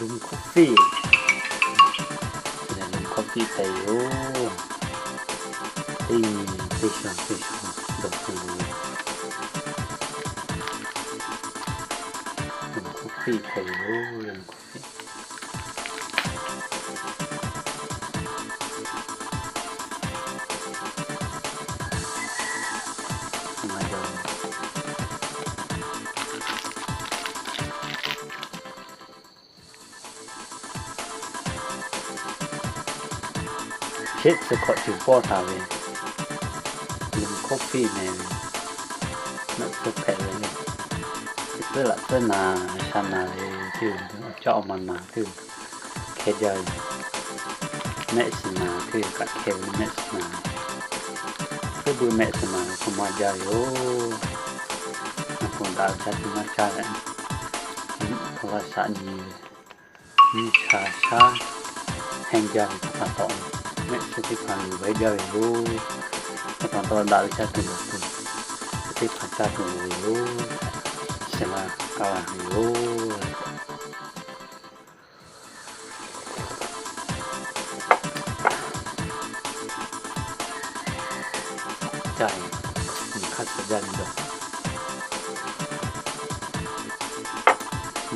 Lum coffee, lum coffee hpehꞈ yoˬ. Teˇ nyi teˇ sha teˇ sha dawˬ tuˬ loˍ ve. Lum coffee hpehꞈ yoˬ, lum coffee. Shehˆ tcuh hkawꞈ ceuˬ pawˇ taˍ ve, lum coffee meh ve, naˆ tcuhˇ hpehꞈ ve le. Teˇ peuˉ laꞈ tcuhˇ naˍ, sha naˍ ve teˇ, awˬ caˆ awˬ ma naˍ teˇ, hkeh jaˇ ve. Mehˆ shiˍ naˍ teˇ kaꞈ hkeh ve, mehˆ shiˍ naˍ, teˇ beuꞈ mehˆ shiˍ naˍ ve hk'aw maˇ jaˇ ve yoˬ. Ngaˬ k'o daꞈ ve caˇ tuˬ maˇ caˇ leh, nyiˇ hk'aw laˇ shaꞈ nyi ve, nyiˇ cha shaˉ henˇ jaˇ ve htaꞈ pa taw, mehˆ shiˍ teˇ hpaˍ luˬ ve jaˇ ve yoˬ. Htaꞈ pa taw daꞈ ve caˇ tuˬ loˍ tuˬ, teˇ hpaˍ caˇ tuˬ loˍ ve yoˬ. Shiˍ la kaˇ la ve yoˬ. Caˇ, nyi hk'aˇ suh jaˇ ve dawˇ.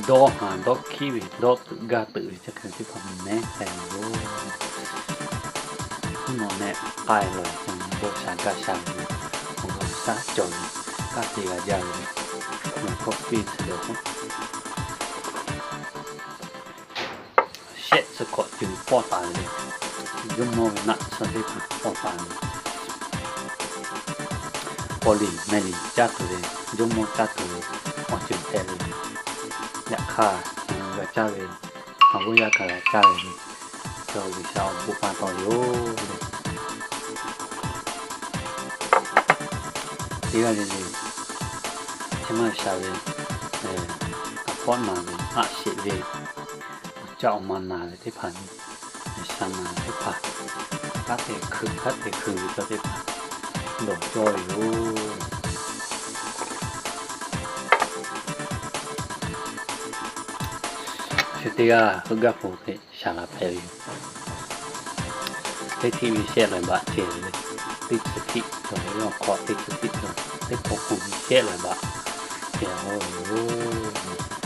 Dawˇ haˍ dawˇ hkiˉ ve dawˇ teuꞈ gaˇ teuꞈ ve chi hk'e teˇ hpaˍ mehˉ k'ai ve yoˬ. Mvuhˇ naw nehˆ k'ai lawˬ ve dawˇ sha gaˇ sha ve, awˬ g'aˇ shaˉ cawˬ ve, kaˇ te g'a jaˇ ve, lum coffee chi dawˬ k'o, shehˆ tcuh hkawꞈ ceuˬ pawˇ taˍ ve le. Jawˇmawˇ ve naˆ tsuhˇ teˇ hpaˍ pawˇ taˍ ve, paw liꞈ meh liꞈ caˇ tuˬ ve, jawˇmawˇ caˇ tuˬ ve, awˬ ceuˬ hpehꞈ ve, yaꞈ hk'aˇ, g'a caˇ ve, awˬ g'uˇ yaˇ kaꞈ g'a caˇ ve le. Chaw G'uiˬsha awˬ bon pa taw yoˬ le. Teˇ g'aˇ le le, chi maˇ sha ve, aˬ hpawˇ naˍ ve, aˆ sheˍ ve, awˬ caˆ awˬ ma naˍ ve teˇ hpaˍ nyi, sha naˍ ve teˇ hpaˍ, kanˉ te hkui kanˉ te hkui ve chaw teˇ hpaˍ dawˬ cawˇ ve yoˬ. Chi teˇ g'aˇ heuˆ gaˇ hpu hk'e shaˍ laˬ hpehꞈ ve yoˬ. Teˇ htiˆ ve shehˆ laiˬ baꞈ ceh ve le. Teˇ tcuh htiˆ cawˬ ve awˬ hk'aw, teˇ tcuh htiˆ cawˬ, teˇ hk'aw hk'oˆ ve shehˆ laiˬ baꞈ ceh ve yoˬ.